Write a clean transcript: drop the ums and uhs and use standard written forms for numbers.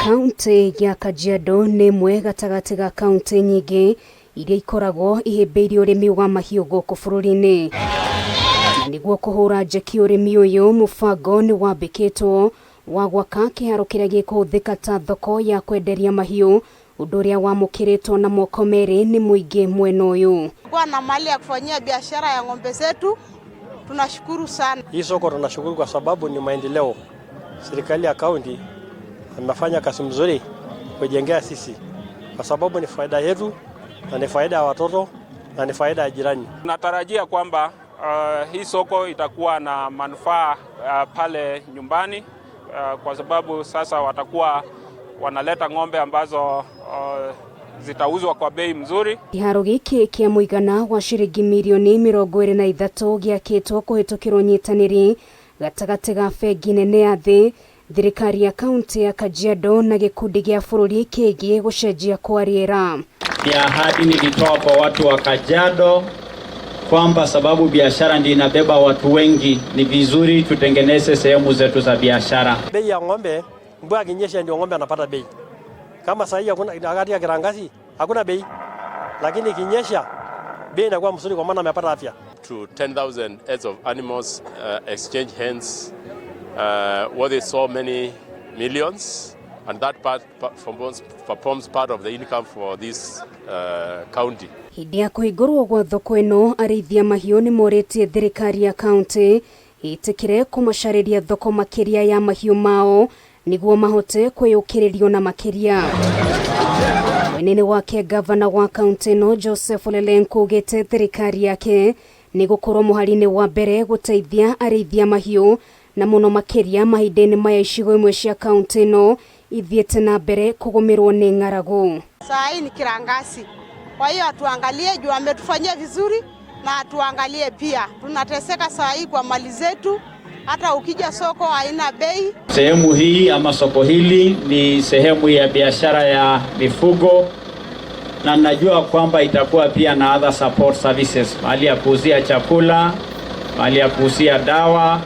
Kaunti ya Kajiado nĩ ĩmwe gatagatĩ ga kaunti nyingĩ iria ikoragwo ihĩmbĩirie ũrĩmi wa mahiũ gũkũ bũrũri-inĩ. Na nĩguo kũhũra njeki ũrĩmi ũyũ, mũbango nĩ wambĩkĩtwo wa gwaka kĩharo kĩrĩa gĩkũhũthĩka ta thoko ya kwenderia mahiũ, ũndũ ũrĩa wamũkĩrĩtwo na moko merĩ nĩ mũingĩ mwena ũyũ. Kuwa na mali ya kufanyia biashara ya ng'ombe zetu, tunashukuru sana. Hii soko tunashukuru kwa sababu ni maendeleo. Serikali ya kaunti amefanya kazi mzuri kujengea sisi, kwa sababu ni faida yetu na ni faida ya watoto na ni faida ya jirani. Tunatarajia kwamba hii soko itakuwa na manufaa pale nyumbani kwa sababu sasa watakuwa wanaleta ng'ombe ambazo zitauzwa kwa bei mzuri. Kĩharo gĩkĩ kĩa mũigana wa ciringi mirioni 23 gĩakĩtwo kũhĩtũkĩra ũnyitanĩri gatagatĩ ga bengi nene ya thĩ, thirikari ya kaunti ya Kajiado na gĩkundi gĩa bũrũri kĩgiĩ gũcenjia kwa rĩera. Ni ahadi nilitoa kwa watu wa Kajiado kwamba sababu biashara ndio inabeba watu wengi, ni vizuri tutengeneze sehemu zetu za biashara. Bei ya ng'ombe, mvua akinyesha ndio ng'ombe anapata bei. Kama sasa hakuna, wakati ya kiangazi hakuna bei, lakini ikinyesha bei inakuwa mzuri kwa maana amepata afya. To 10,000 heads of animals exchange hands worth so many millions, and that part forms part of the income for this county. Hĩndĩ ya kũhingũrwo gwa thoko ĩno, arĩithia mahiũ nĩ morĩtie thirikari ya kaunti ĩtĩkĩre kũmacarĩria thoko makĩria ya mahiũ mao nĩguo mahote kwĩyũkĩrĩrio na makĩria. Mwena-inĩ wake, gavana wa kaunti ĩno Joseph Ole Lenku augĩte thirikari yake nĩ gũkorwo mũhari-inĩ wa mbere gũteithia arĩithia mahiũ, na mũno makĩria mahinda-inĩ maya icigo imwe cia kaunti ĩno ithiĩte na mbere kũgũmĩrwo nĩ ng'aragu. Saa hii ni kiangazi, kwa hiyo atuangalie juu ametufanyia vizuri na atuangalie pia. Tunateseka saa hii kwa mali zetu, hata ukija soko haina bei. Sehemu hii ama soko hili ni sehemu ya biashara ya mifugo, na najua kwamba itakuwa pia na other support services, mahali ya kuuzia chakula, mahali ya kuuzia dawa.